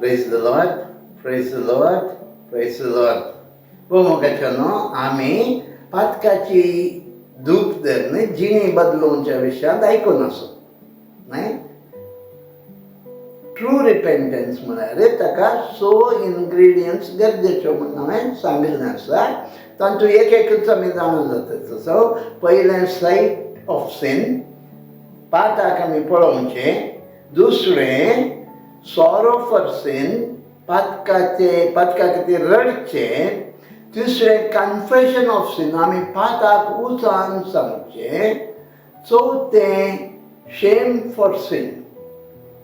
Praise the Lord, praise the Lord, praise the Lord. हो मोगाच्यानो, आमी पातकाची दूख धरून जिणी बदलोवच्या विशयांत आयकून आसो न्हय. ट्रू रिपेंटन्स म्हळ्यार ताका स इनग्रिडियंट्स गरजेच्यो म्हूण हांवें सांगिल्लें आसा. तांतूत एक एकूच आमी जाणा जाता. सो पयलें, सायट ऑफ सिन, पाताक आमी पळोवचें. दुसरें, सॉरो फॉर सिन, पातकाचे पातका खातीर रडचें. तिसरें, कन्फेशन ऑफ सिन, आमी पाताक उचान सांगचें. चवथें, शेम फॉर सिन,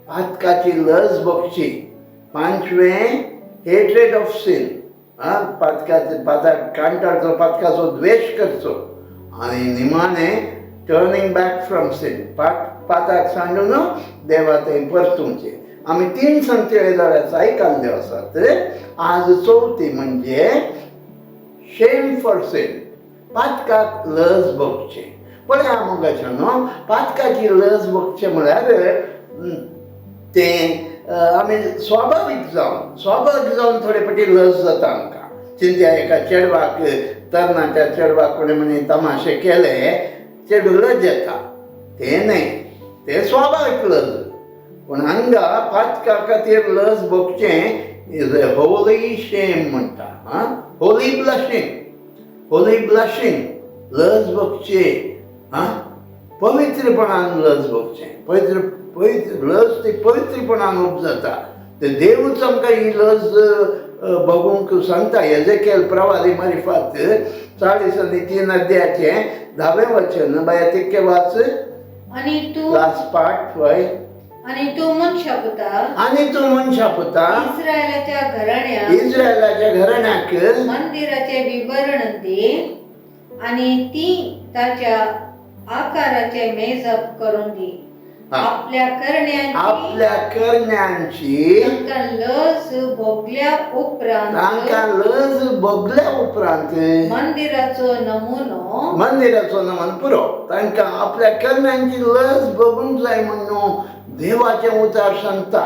पातकाची लज भोगची. पांचवें, हेट्रेड ऑफ सिन, आं, पातकाचे पाताक कांटाळचो, पातकाचो द्वेश करचो. आनी निमाणें, टर्निंग बॅक फ्रॉम सिन, पाताक सांडून देवा थंय परतुवचें. आमी तीन संगते जाल्यार आयकल्ल्यो आसात. आज चवथी म्हणजे शेम फॉर सिन, पातकाक लज भोगचें. पळया मोगाचें न्हू, पातकाची लज भोगचें म्हळ्यार तें आमी स्वाभावीक जावन थोडे फावटी लज जाता आमकां. चिंत्या, एका चेडवाक, तरणाट्या चेडवाक कोणें म्हणे तमाशे केले, चेडूं लज येता. तें न्हय, तें स्वाभावीक लज. पूण हांगा पातका खातीर लज भोगचें is a Holi शेम म्हणटा, आं, होली ब्लशिंग, होली ब्लशिंग. लज भोगची, आं, पवित्रपणान लज भोगचें. पवित्र पवित्र लज ती पवित्रपणान उपजता. ते देवूच आमकां ही लज भोगूंक सांगता. एजेकेल प्रवादी मारिफात 43 अध्यायाचें 10वें वचन, बाया, तितकें वाच. आनी तूं लास्ट पार्ट, वय. आनी तूं मनशा पुता, आनी तूं मनशा पुता, इस्रायलाच्या घराण्याक इस्रायलाच्या घराण्याक मंदिराचे विवरण दी आनी ती ताच्या आकाराचे मेजप करून दी. आपल्या करण्यांची आपल्या करण्यांची तांकां लज भोगल्या उपरांत तांकां लज भोगल्या उपरांत मंदिराचो नमुनो मंदिराचो नमन. पुरो. तांकां आपल्या करण्यांची लज भोगूंक जाय म्हणून देवाचें उतार सांगता.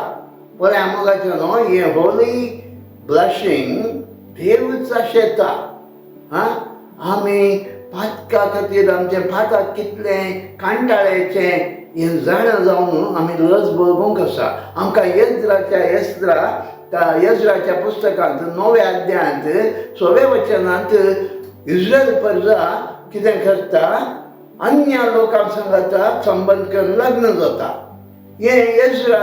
पळय मोगाचें न्हू, हें होली ब्लशिंग देवच आशेता. हां, आमी पातका खातीर आमचें पाताक कितलें कांटाळ्याचें हें जाणा जावन आमी लज भोगूंक आसा. आमकां येज्राच्या येस्त्रा त्या येज्राच्या पुस्तकांत 9व्या अध्यायांत 6व्या वचनांत इस्रायल प्रजा कितें करता? अन्य लोकां सांगाता संबंद करून लग्न जाता. हे येज्रा,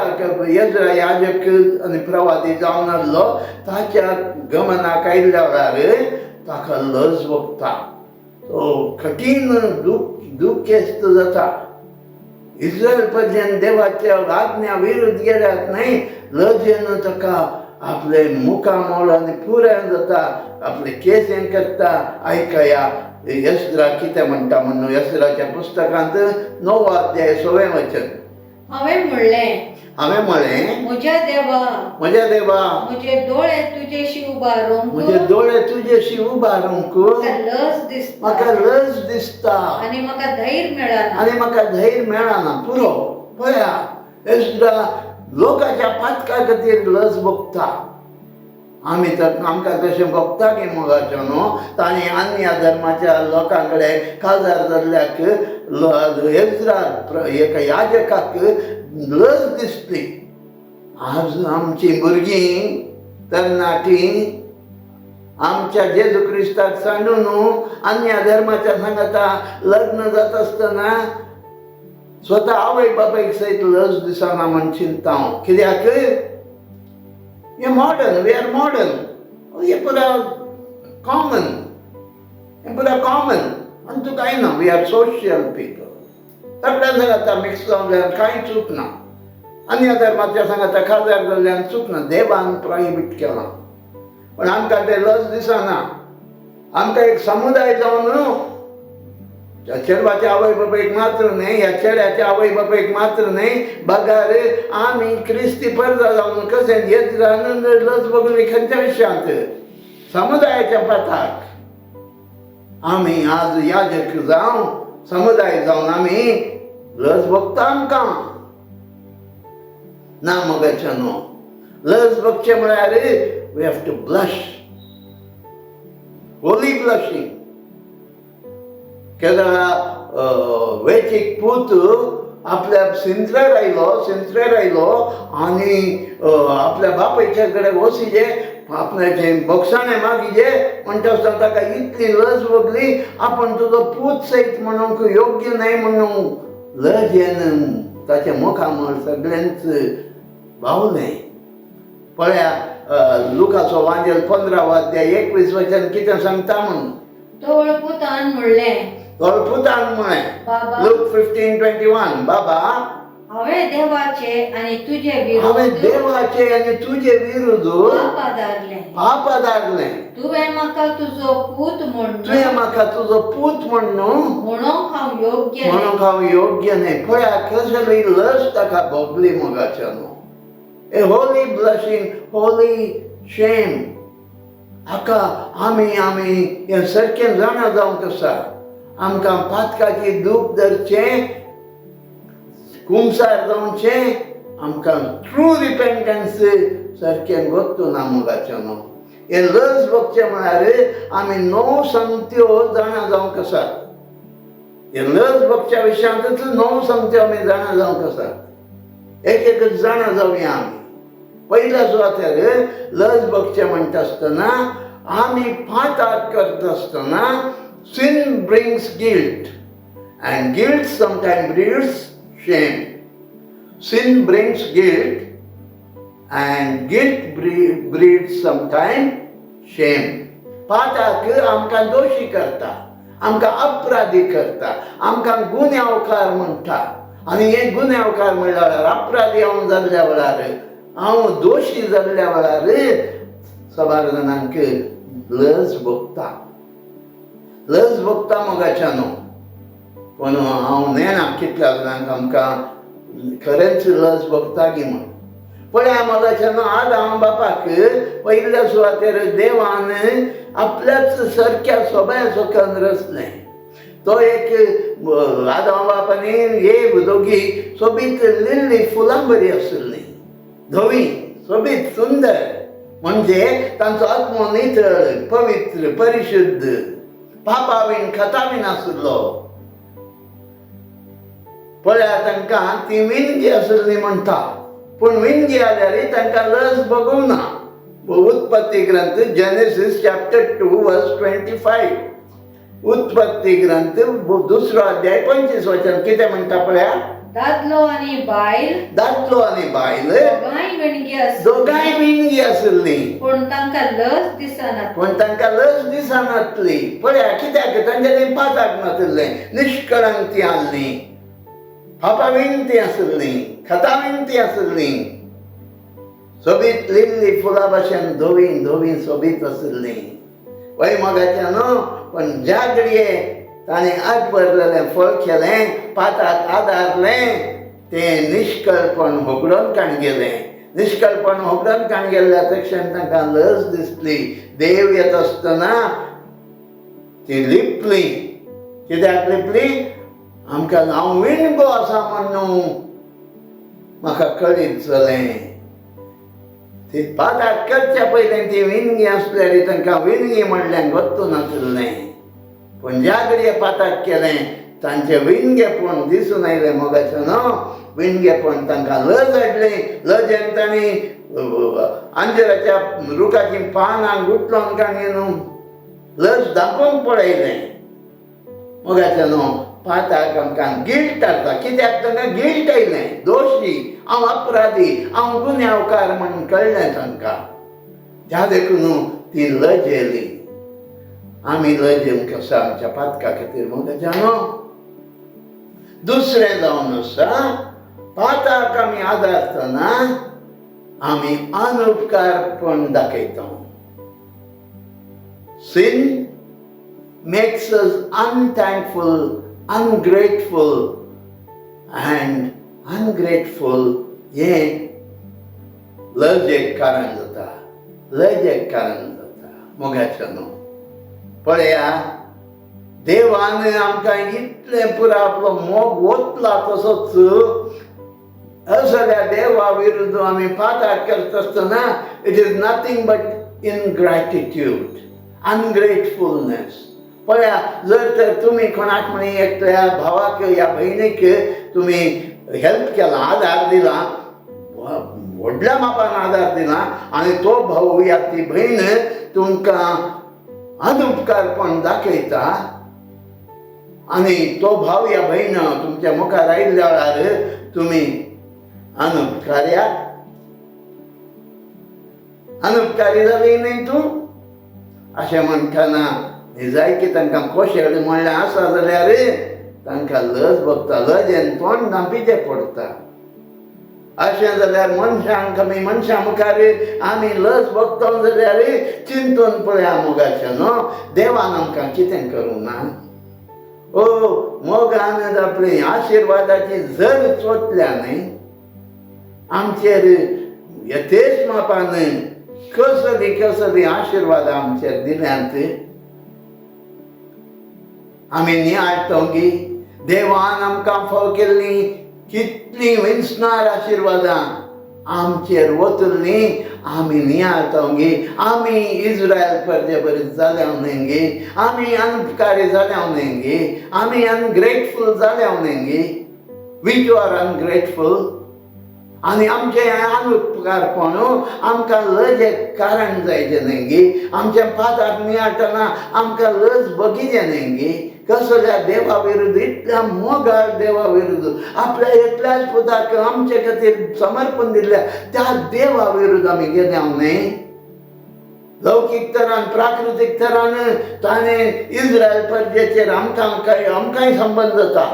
येज्रा याजक आनी प्रवादी जावन आसलो, ताच्या गमनाक आयिल्ल्या वेळार ताका लज भोगता. तो कठीण दुखेस्त जाता. इस्रायल प्रजेन देवाच्या आज्ञा विरुद्ध गेल्यात न्हय, लजेन ताका आपले मुखामळ आनी पुराय जाता, आपले केस हें करता. आयकया यसरा कितें म्हणटा म्हणून, यसराच्या पुस्तकांत 9वो अध्याय 6वें वचन. हांवें म्हणलें, हांवें म्हळें, म्हज्या देवा, म्हज्या देवा, म्हजे दोळे तुजेशी उबारूंक म्हजे दोळे तुजेशी उबारूंक म्हाका लज दिसता म्हाका लज दिसता आनी म्हाका धैर्य मेळना. आनी म्हाका धैर्य मेळना. पुरो. पळया, एसरा लोकांच्या पातका खातीर लज भोगता. आमी तर आमकां तशें भोगता की मोगाचो न्हू, तांणी अन्य धर्माच्या लोकां कडेन काजार जाल्ल्याक एजरा एका याजकाक लज दिसली. आज आमची भुरगीं तरणाटीं आमच्या जेजू क्रिस्ताक सांडून न्हू अन्य धर्माच्या सांगाता लग्न जाता आसतना स्वता आवय बापायक सयत लज दिसना म्हण चिंता हांव. कित्याक? हे मॉडर्न, we are modern, हे पुरा कॉमन, हे पुरा कॉमन आनी तूं कांय ना. We are social people. सगळ्या सांगाता मिक्स जावन कांय चूक ना. अन्य धर्माच्या सांगाता काजार जाल्ल्यान चूक ना. देवान प्रोहिबीट केलां, पण आमकां ते लज दिसना. आमकां एक समुदाय जावन न्हू, ह्या चेडवाच्या आवय बापायक मात्र न्हय, ह्या चेड्याच्या आवय बापायक मात्र न्हय, बगार आमी क्रिस्ती परजा जावन कशें येत लज बघून खंयच्या विशयांत समुदायाच्या पथाक आमी आज याजक जावन, समुदाय जावन आमी लज भोगता आमकां ना. मोगाच्या न्हू, लज भोगचें म्हळ्यार we have to blush, holy blushing. केदळा वेचीक पूत आपल्या सिंत्रेर आयलो, सिंत्रेर आयलो आनी आपल्या बापायच्या कडेन वसिजे, आपल्याचें बोगसाणें मागिजे. म्हणटा आसतना ताका इतली लज भोगली, आपण तुजो पूत सयत म्हणूंक योग्य न्हय म्हणून लजेन ताच्या मुखामळ सगळ्यांच बावलें. पळया, लुकाचो वांजेल 15 अध्याय 21 वचन कितें सांगता म्हणून. तोळ पुतान म्हणलें, पुतान म्हळें, बाबा, लूक 15:21, बाबा, हांवें देवाचे आनी तुजे हांवें विरुद्ध देवाचे आनी तुजे विरुद्ध पाप आदारलें. पाप आदारलें. तुवें म्हाका तुजो पूत म्हण तुवें म्हाका तुजो पूत म्हण न्हू म्हणूंक हांव योग्य न्हय. म्हणूंक हांव योग्य न्हय. पळया, कसली लज ताका भोगली मोगाच्यानो. A holy blushing, holy shame. हाका आमी आमी हें सारकें जाणा जावंक आसा. आमकां पातकाची दूख धरचें, कुमसार जावचें, आमकां ट्रू रिपेंटन्स सारकें गोत्तू ना मोगाच्यानो. हें लज भोगचें म्हळ्यार आमी णव संगत्यो जाणा जावंक आसात. हे लज भोगच्या विशयांतच णव संगत्यो आमी जाणा जावंक आसात. एक एकच जाणा जावया आमी. पयल्या सुवातेर लज भोगचें म्हणटा आसतना, आमी पाताक करता आसतना, sin brings guilt and guilt sometime breeds shame. Sin brings guilt and guilt breeds sometime shame. पाताक आमकां दोशी करता, आमकां अपराधी करता, आमकां गुन्यांवकार म्हणटा. आनी हे गुन्यांवकार म्हणल्या वेळार, अपराधी हांव जाल्ल्या वेळार, हांव दोशी जाल्ल्या वेळार सबार जाणांक लज भोगता, लज भोगता मोगाच्यानो. पूण हांव नेणा कितल्या जाणांक आमकां खरेंच लज भोगता गी म्हण. पळया मोगाच्यानो, आदाम बापाक पयल्या सुवातेर देवान आपल्याच सारक्या सोबायाचो कन्न रचलें. तो एक आदाम बाप आनी एव दोगी सोबीत लिल्ली फुलां बरी आशिल्लीं, धवी सोबीत सुंदर. म्हणजे तांचो आत्मो नितळ, पवित्र, परिशुद्ध, पापावीन खतावीन आशिल्लो. पळया, तांकां ती विनगी आशिल्ली म्हणटा, पूण विनगी आल्यार तांकां लज भोगूंक ना. उत्पत्ती ग्रंथ, Genesis chapter 2 verse 25. उत्पत्ती ग्रंथ दुसरो अध्याय 25 वचन कितें म्हणटा पळया. दादलो आनी बायल, दादलो आनी बायल, दोगांय विणगी आसली, दोगांय विनगी आशिल्लीं, पूण तांकां लज दिसना. पूण तांकां लज दिसनासली. पळया, कित्याक? तांच्यांनी पाताक नाशिल्लें, निष्कळंक ती आसली, पापा विनती आशिल्ली, खता विनती आशिल्ली, सोबीत लिल्ली फुलां भाशेन धवी धवी सोबीत आशिल्ली. वय मोगाचें न्हू? पण ज्या घडये ताणें आग भरलेलें फळ केलें, पाताक आदारलें, तें निष्कळपण होगडोन काण गेलें. निष्कळपण होगडोन काण गेल्ल्या तक्षण तांकां लज दिसली. देव येत आसतना ती लिपली. कित्याक लिपली? आमकां हांव विणगो आसा म्हणून म्हाका कळीत जालें. ती पाताक करच्या पयलीं ती विणगी आसल्यार तांकां विणगी म्हणल्यार गोत्तू नाशिल्लें. पूण ज्या घडये पाताक केलें, तांचें विणगेपण दिसून आयलें मोगाचें न्हू. विणगेपण तांकां लज हाडली. लजेन तांणी अंजराच्या रुखाचीं पानां गुटलोन काणी न्हू लज दाखोवंक पळयलें. मोगाचें न्हू, पाताक आमकां गिल्ट हाडटा. कित्याक तांकां गिल्ट आयलें? दोशी हांव, अपराधी हांव, गुन्यांवकार म्हण कळ्ळें तांकां. त्या देखून ती लज येयली. आमी लजेवंक आसा आमच्या पातका खातीर मोगाच्या न्हू. दुसरें जावन आसा, पाताक आमी आदारतना आमी अनुपकारपण दाखयता. Sin makes us unthankful, ungrateful, and ungrateful हें लजेक कारण जाता, लजेक कारण जाता मोगाच्या न्हू. पळया, देवान आमकां इतलें पुरो आपलो मोग ओतला, तसोच असल्या देवा विरुद्ध आमी पाताक करता आसतना it is nothing but ingratitude, ungratefulness. पळया, जर तर तुमी कोणाक म्हणी एकल्या भावाक या भयणीक तुमी हेल्प केला, आदार दिला, व्हडल्या मापान आदार दिला आनी तो भाऊ या ती भयण तुमकां अनुपकारपण दाखयता आनी तो भाव या भयण तुमच्या मुखार आयिल्ल्या वेळार तुमी अनुपकार्या अनुपकारी जाली न्ही तूं अशें म्हणटना निजायकी तांकां कोशेळ म्हणलें आसा जाल्यार तांकां लज भोगता, लजेन तोंड धांपिचें पडटा. अशें जाल्यार मनशांक आमी मनशां मुखार आमी लज भोगता जाल्यार चिंतून पळया मोगाचें न्हू, देवान आमकां कितें करूं ना. ओ मोगान आपली आशिर्वादाची झर चोतल्या न्ही आमचेर, यथेच मापान कसली कसली आशिर्वाद आमचेर दिल्यांत. आमी नियाळटोंगी देवान आमकां फाव केल्ली कितलीं विंचणार आशिर्वादां आमचेर वतलीं. आमी नियाळटोंगी आमी इज्रायल परजे बरी जाल्या न्ही गे, आमी अनुपकारी जाल्या न्ही गे, आमी अनग्रेटफूल जाल्या न्ही गे. We too are ungrateful. आनी आमचें अनुपकारपण आमकां लजेक कारण जायचें न्ही गे. आमच्या पाताक नियाळटना आमकां लज भोगिचें न्ही गे. कसल्या देवा विरुद्ध, इतल्या मोगाळ देवा विरुद्ध, आपल्या एकल्याच पुताक आमचे खातीर समर्पण दिल्ल्या त्या देवा विरुद्ध आमी गेल्या न्ही. लौकीक तरान, प्राकृतीक तरान ताणें इज्रायल परजेचेर आमकां काय आमकांय संबंद जाता.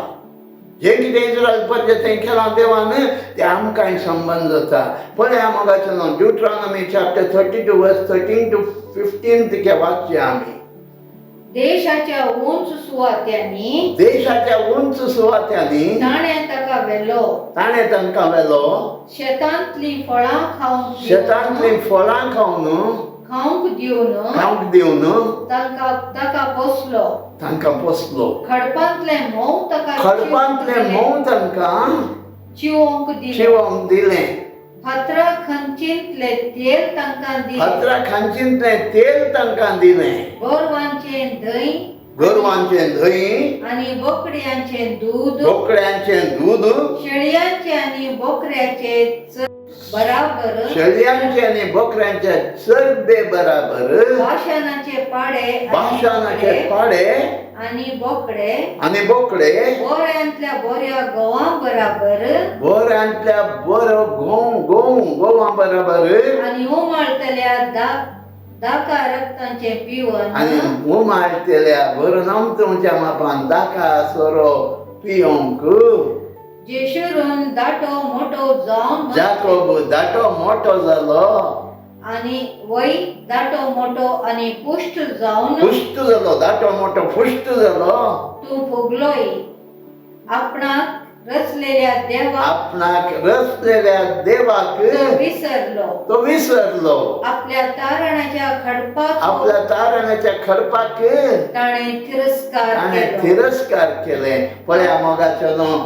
जें कितें इज्रायल परजे थंय केलां देवान तें आमकांय संबंद जाता. पळया मोगाचें न्हू, Deuteronomy chapter 32 verse 13 to 15 तिके वाचचें आमी. देशाच्या उंच सुवात्यांनी देशाच्या उंच सुवात्यांनी ताणें ताका व्हेलो. ताणें तांकां व्हेलो. शेतांतलीं फळां खावंक दिवन शेतांतलीं फळां खावन खावंक दिवन खावंक दिवन तांकां ताका पोसलो. तांकां पोसलो. खडपांतलें म्होंव ताका खडपांतलें म्होंव तांकां चिवोंक दिलें. चिवोंक दिलें. फातरा खंचींतलें तेल तांकां दिलें. फातरा खांचींतलें तेल तांकां दिलें. गोरवांचें धंय गोरवांचें धंय आनी बोकड्यांचें दूद बोकड्यांचें दूद शेळयांचे आनी बोकड्याचे बराबर शेळयांचे आनी बोकड्यांचे चरबे बराबर बाशानाचे पाडे आनी बाशानाचे बोकडे पाडे आनी बोकडे आनी बोकडे बोऱ्यांतल्या बोऱ्या गोवां बराबर बोऱ्यांतल्या बरो गोंव गोंव गोवां बराबर आनी उमाळतल्या दाका रक्तांचें पिवन आनी उमाळतेल्या बरो नमतुमच्या मापान दाका सोरो पियोंक जेशुरून दाटो मोटो जावन जाकोब दाटो मोटो जालो आनी वय दाटो मोटो आनी पुश्ट जावन पुश्ट जालो, दाटो मोटो पुश्ट जालो. तूं फुगलोय आपणाक रचलेल्या देवाक आपणाक रचलेल्या देवाक तो विसरलो. तो विसरलो. आपल्या तारणाच्या खडपाक आपल्या तारणाच्या खडपाक ताणें तिरस्कार ताणें केलो. तिरस्कार केले. पळया मोगाचो न्हू,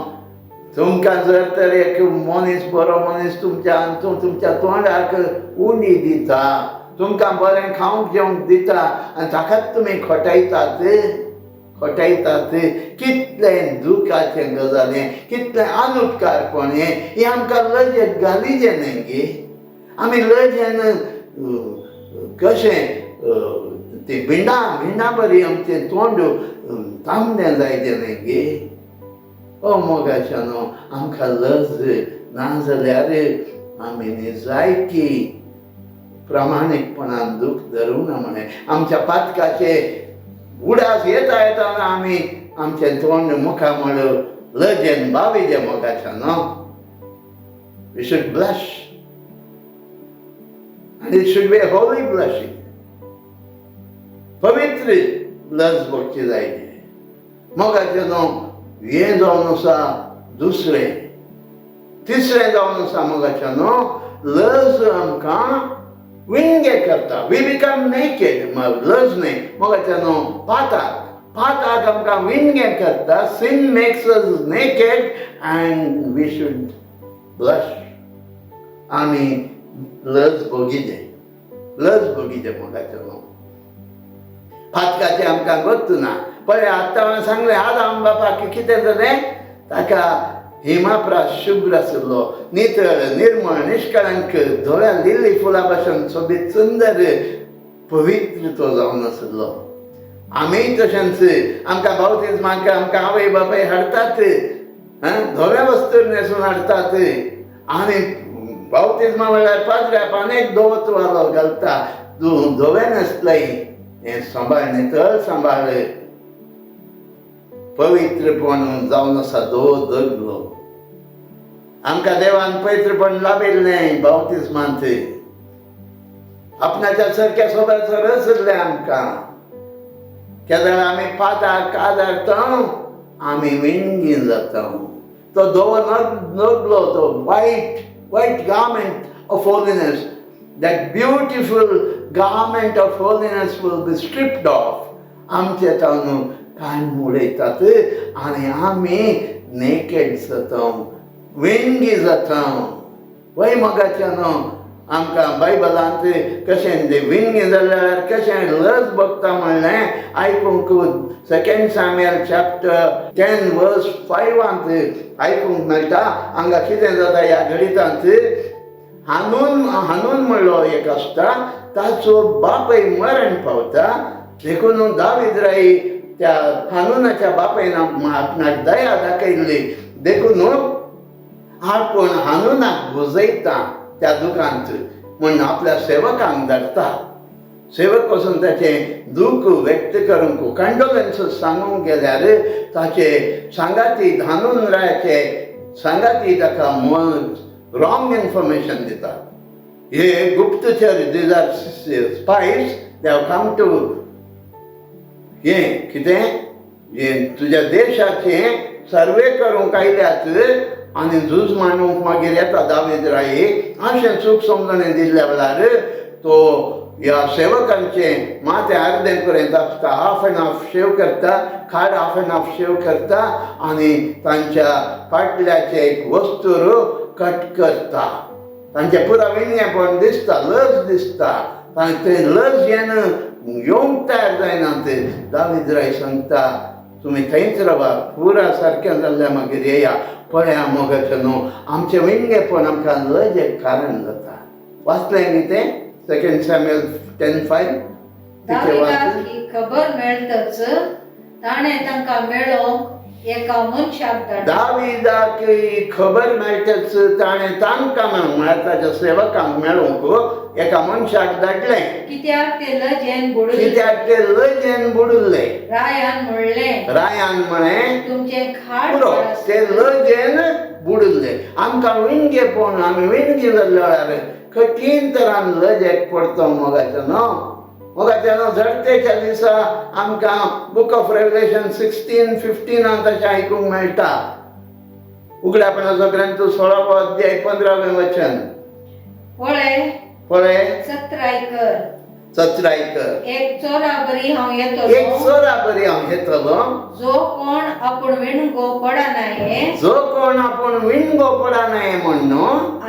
तुमकां जर तर एक मनीस, बरो मनीस तुमच्या तुमच्या तोंडाक उंडी दिता, तुमकां बरें खावंक जेवंक दिता आनी ताकाच तुमी खोटायतात खोटायतात, कितलें दुखाचें गजाल हें, कितलें अनुपकारपण हें. हें आमकां लजेक घालिचें न्ही गे. आमी लजेन कशें ती भिंडां भिंडां बरी आमचें तोंड तांबडें जायचें न्ही गे. ओ मोगाच्या न्हू, आमकां लज ना जाल्यार आमी निजायकी प्रामाणीकपणान दूख धरूं ना म्हणे. आमच्या पातकाचे उडास येता येताना आमी आमचें तोंड मुखामळ लजेन बाविजें. मोगाच्या न्हू, we should blush and it should be a holy blushing. पवित्र लज भोगची जायची. मोगाचें न्हू, हें जावन आसा दुसरें. तिसरें जावन आसा मोगाचें न्हू, लज आमकां विंगे करता. We become naked. लज न्ही मोगाचें न्हू, पाताक पाताक आमकां विंगे करता. Sin makes us naked and we should Blush. आमी लज भोगिजे, लज भोगिजे मोगाचें. पातकाचें आमकां गत्त ना. पळय आतां हांवें सांगलें आदाम बापाक कितें जालें, ताका हिमाप्रा शुभ्र आशिल्लो, नितळ निर्मळ निष्कळंक, धव्या लिल्ली फुलां भाशेन सोबीत सुंदर पवित्र तो जावन आशिल्लो. आमीय तशेंच, आमकां बावतिज्माक आमकां आवय बापाय हाडटात, धव्या वस्तूर न्हेसून हाडटात आनी बावतिज्मा वेळार पाद्र्या अनेक धवो तुवालो घालता, तूं धवें न्हेसलय, हें सांबाळ, नितळ सांबाळ, पवित्रपण जावन आसा धवो दगलो. आमकां देवान पवित्रपण लाभिल्लें बावतिज्मांत, आपणाच्या सारक्या सोबाचो रचल्लें आमकां. केदळ आमी पादाक आदारता आमी विणगीन जाता. तो धवो नगलो, तो white white garment of holiness, that beautiful garment of holiness will be stripped off. आमचे ताणू कान उडयतात आनी आमी नेकेड जाता, विणगी जाता. वय मोगाच्यानो, आमकां बायबलांत कशें विणगी जाल्यार कशें लज भोगता म्हणलें आयकूंक 2 Samuel chapter 10 verse 5 आयकूंक मेळटा. हांगा कितें जाता ह्या घडितांत, हानून हानून म्हणलो एक आसता, ताचो बापय मरण पावता. देखून दावीद राय त्या हानुनाच्या बापायन आपणाक दया दाखयल्ली, देखून आपूण हानुनाक भुजयता त्या दुखांत म्हूण आपल्या सेवकांक धाडटा. सेवक वचून ताचें दूख व्यक्त करूंक कंडोलन्स सांगूंक गेल्यार ताचे सांगाती हानून रायाचे सांगाती ताका रॉंग इन्फॉर्मेशन दितात. हे गुप्तचर, these are spies, they have come to हें कितें हें तुज्या देशाचें सर्वे करूंक आयल्यात आनी झूज मांडूंक मागीर येता दावीद राय. अशें चूक समजणें दिल्ल्या वेळार तो ह्या सेवकांचें माथें अर्दें पर्यंत आसता, हाफ एंड हाफ शेव करता, खाड हाफ एंड हाफ शेव करता आनी तांच्या पाटल्याचें एक वस्तूर कट करता. तांचें पुरा विणगेपण दिसता, लज दिसता. ते लज येन येवंक तयार जायना. ते दावीद राय सांगता, तुमी थंयच रावा, पुरा सारकें जाल्ल्या मागीर येया. पळया मोगाचें न्हू, आमचें विणगेपण आमकां लजेक कारण जाता. वाचलें न्ही तें 2 Samuel 10:5? दाविदाक ही खबर मेळटच ताणें तांकां मेळोवंक एका मनशाक धाडलो. दाविदाक ही खबर मेळटच ताणें तांकां मेळोवंक, म्हळ्यार ताच्या सेवकांक मेळोवंक एका मनशाक धाडलें. कित्याक ते लजेन बुडुल्ले. कित्याक ते लजेन बुडुल्ले. रायान म्हणलें, रायान म्हळें, तुमचें खाड पुरो, ते लजेन बुडुल्ले. आमकां विणगेपण, आमी विणगी जाल्ल्या वेळार कठीण तरान लजेक पडटा मोगाचो न्हू. मोगाच्या न्हू, झडतेच्या दिसा आमकां बूक ऑफ रेवलेशन 16:15 तशें आयकूंक मेळटा. उगडापणाचो ग्रंथ 16वो अध्याय 15वें वचन. पळय, पळय, चत्राय कर, चत्राय कर, एक चोरा बरी हांव एक येतलो, चोरा बरी हांव येतलो, जो कोण आपूण विणगो पडना जो कोण आपूण विणगो पडना म्हण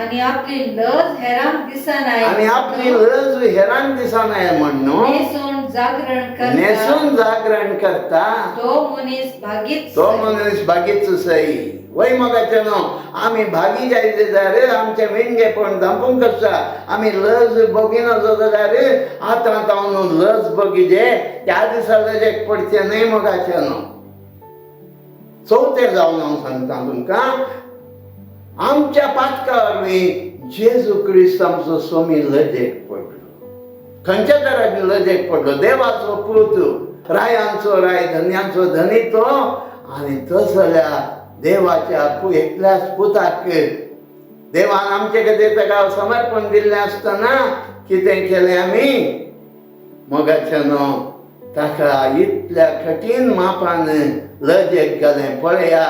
आनी आपली लज हेरांक दिसना आनी आपली लज हेरांक दिसना म्हण न्हेसून जागरण करता, न्हेसून जागरण करता, तो मनीस भागीत तो मनीस भागीच सई. वय मोगाचें न्हू, आमी भागी जायते जाल्यार आमचें विणगेपण धांपूंक आसा. आमी लज भोगिना जाल्यार आतां तावन लज भोगिजे, त्या दिसा लजेक पडचें न्हय मोगाचें न्हू. चवथें जावन हांव सांगता तुमकां, आमच्या पातका वरवीं जेजू क्रिस्त आमचो स्वामी लजेक पडलो. खंयच्या तरांनी लजेक पडलो? देवाचो पूत, रायांचो राय, धन्यांचो धनी तो, आनी तसल्या देवाच्या एकल्याच पुताक देवान आमचे खातीर ताका समर्पण दिल्लें आसतना कितें केलें आमी? मोगाच्यानो, ताका इतल्या कठीण मापान लजेक घालें. पळया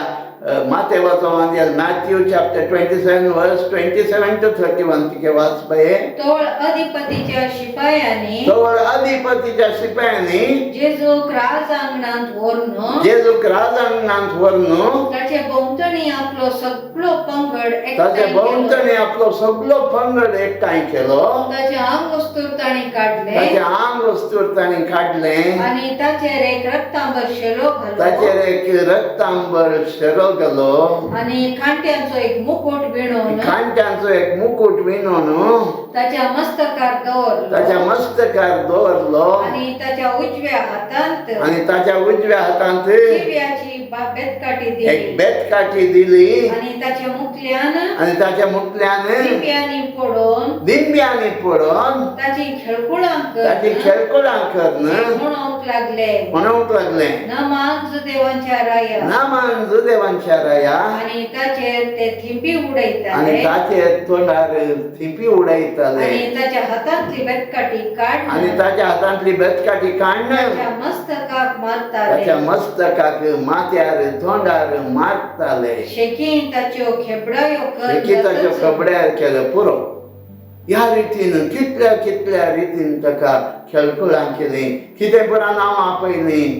मातेवाचो वांजेल, Matthew chapter 27 verse 27 to 31, तुगे वाच पळय. तोळ अधिपतीच्या शिपायांनी तोवर अधिपतीच्या शिपायांनी जेजूक राजांगणांत व्हरून जेजूक राजांगणांत व्हरून ताचे भोंवतणी आपलो सगळो पंगड एकठांय ताच्या केलो. भोंवतणी आपलो सगळो पंगड एकठांय केलो. ताचे आंगवस्तूर तांणी काडले ताचें आंग वस्तूर तांणी काडलें. आनी ताचेर एक रक्तांबर शेलो घालो. ताचेर एक रक्तांबर शेरो घालो. आनी कांट्यांचो एक मुकुट विणून कांट्यांचो एक मुकुट विणून ताच्या मस्तकार दवरलो. ताच्या मस्तकार दवरलो. आनी ताच्या उजव्या हातांत आनी ताच्या उजव्या हातांत दिव्याची बेतकाठी एक दिली. बेतकाठी दिली. आनी ताच्या मुखल्यान आनी ताच्या मुखल्यान दिव्यांनी पडोवन दिंब्यांनी पडोवन ताची खेळकुळां ताची करून खेळकुळां करून म्हणूंक लागले, म्हणूंक लागले, नमान जुदेवांच्या राया. नामान जुदेवांच्या राया. आनी ताचेर ते थिंपी आनी उडयताले. ताचेर तोंडार थिंपी उडयताले. आनी ताच्या हातांतली बेतकाठी आनी काडून ताच्या हातांतली बेतकाठी काडून ताच्या मस्तकाक मारताले. ताच्या मस्तकाक माथ्यार तोंडार मारताले. शेकीं ताच्यो खेबडायो लेगीत ताच्यो कर खबड्यार केलें पुरो. ह्या रितीन कितल्या कितल्या रितीन ताका खेळकुळां केलीं, कितें पुरा नांवां आपयलीं.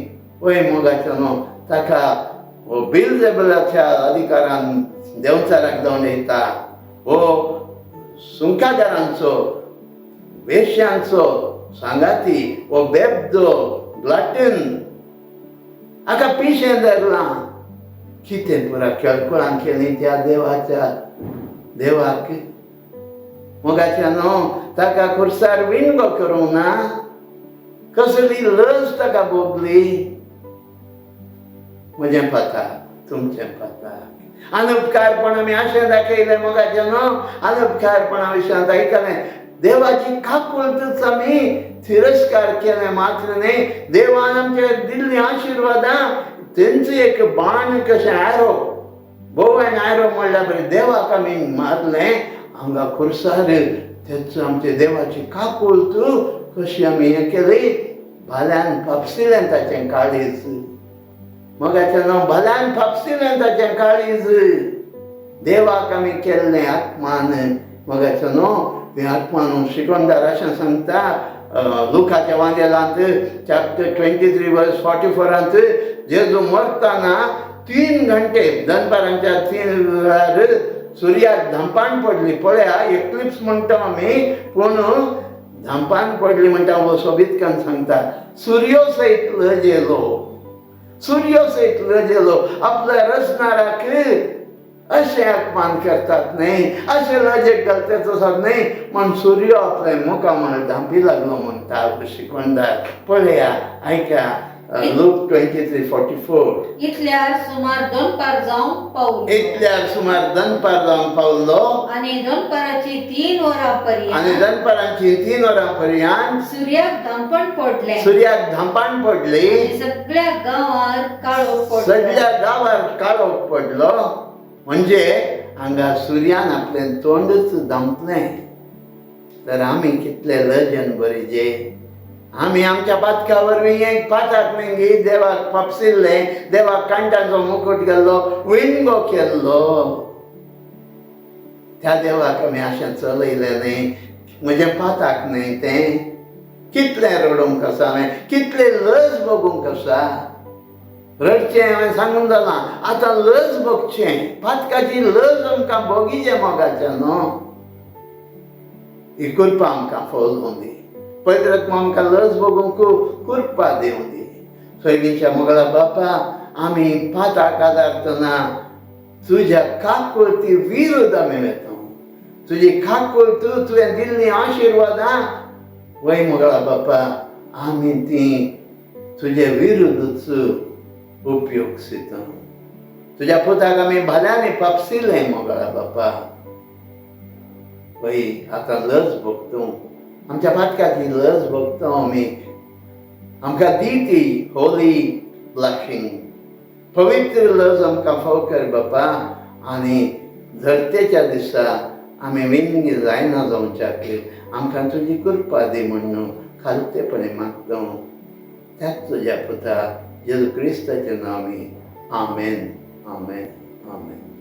वय मोगाचो न्हू, ताका हो बिलजेबलाच्या अधिकारान देंवचाराक दवरता, हो सुंकादारांचो वेश्यांचो सांगाती, हो बेबदो ग्लाटन, हाका पिशें धरलां. कितें पुरा खेळकुळां केलीं त्या देवाच्या देवाक. मोगाच्या न्हू, ताका खुर्सार विणगो करूंक ना, कसली लज ताका भोगली. म्हजें पाताक तुमचें पाताक अनुपकारपण आमी अशें दाखयलें. मोगाचें न्हू, अनुपकारपणा विशयांत आयकलें, देवाची काकुळटूच आमी तिरस्कार केलें. मात्र न्ही, देवान आमचेर दिल्लीं आशिर्वादां तेंचो एक बाण कशें, आयरो बोव एंड आयरो म्हणल्यार बरें, देवाक आमी मारलें हांगा खुर्सार. तेच आमचे देवाची काकुळट कशी आमी हें केली, भाल्यान फापसिलें ताचें काळीज. मोगाचें नांव, भाल्यान फापसिलें ताचें काळीज. देवाक आमी केल्लें अपमान. मोगाचें न्हू, हें अपमान शिकोणदार अशें सांगता लुकाच्या वांदेलांत चॅप्टर 23 वर्स 44आंत, जेजू मरतना 3 घंटे दनपारांच्या 3 वेळार सुर्याक धांपान पडली. पळया, एक्लिप्स म्हणटा आमी, पूण धांपान पडली म्हणटा. हो सोबीतकान सांगता, सुर्यो सयत लजेलो, सुर्यो सयत लजेलो. आपल्या रचणाराक अशें अपमान करतात न्हय, अशें लजेक घालतात आसात न्हय म्हण सुर्यो आपल्या मुखामळ धांपी लागलो म्हणटा शिकवणदार. पळया, आयका, लूक 23:44. इतल्यार सुमार दनपार जावंक पावलो. इतल्यार सुमार दनपार जावन पावलो. आनी दनपाराची 3 वरां आनी पर्यंत दनपारांची 3 वरां पर्यंत सुर्याक धांपण पडलें. सुर्याक धांपान पडली. आनी सगळ्या गांवार काळोख पडलो. सगळ्या गांवार काळोख पडलो. म्हणजे हांगा सुर्यान आपलें तोंडच धांपलें. तर आमी कितले लजन बरीजे. आमी आमच्या पातका वरवीं एक पाताक न्ही देवाक फापसिल्लें, देवाक कांट्यांचो मुकुट घाल्लो, विणगो केल्लो. त्या देवाक आमी अशें चलयलें न्ही. म्हजें पाताक न्हय तें. कितलें रडूंक आसा हांवें, कितलें लज भोगूंक आसा. रडचें हांवें सांगून जालां, आतां लज भोगचें. पातकाची लज आमकां भोगीचें. मोगाचें न्हू, ही कृपा आमकां फौज दी. पवित्र आमकां लज भोगूंक कृपा दिवं दी. सोयबीच्या मोगला बापा, आमी पाताक आदारतना तुज्या काकुळटी विरुद्ध आमी वेता. तुजी काकुळट, तुवें दिल्लीं आशिर्वादां, वय मोगला बापा, आमी ती तुजे विरुद्धच उपयोग सिता. तुज्या पुताक आमी भाल्यांनी फापसिलें. मोगळा बापा, वय आतां लज भोगता, आमच्या पातकाची लज भोगता आमी. आमकां दी ती होली ब्लशिंग, पवित्र लज आमकां फाव कर बापा. आनी धरतेच्या दिसा आमी विंगी जायना जावच्याक आमकां तुजी कृपा दी म्हणून खालतेपणी मागता त्याच तुज्या पुता जेजू क्रिस्ताच्या नांवी. आमेन, आमेन. आमेन.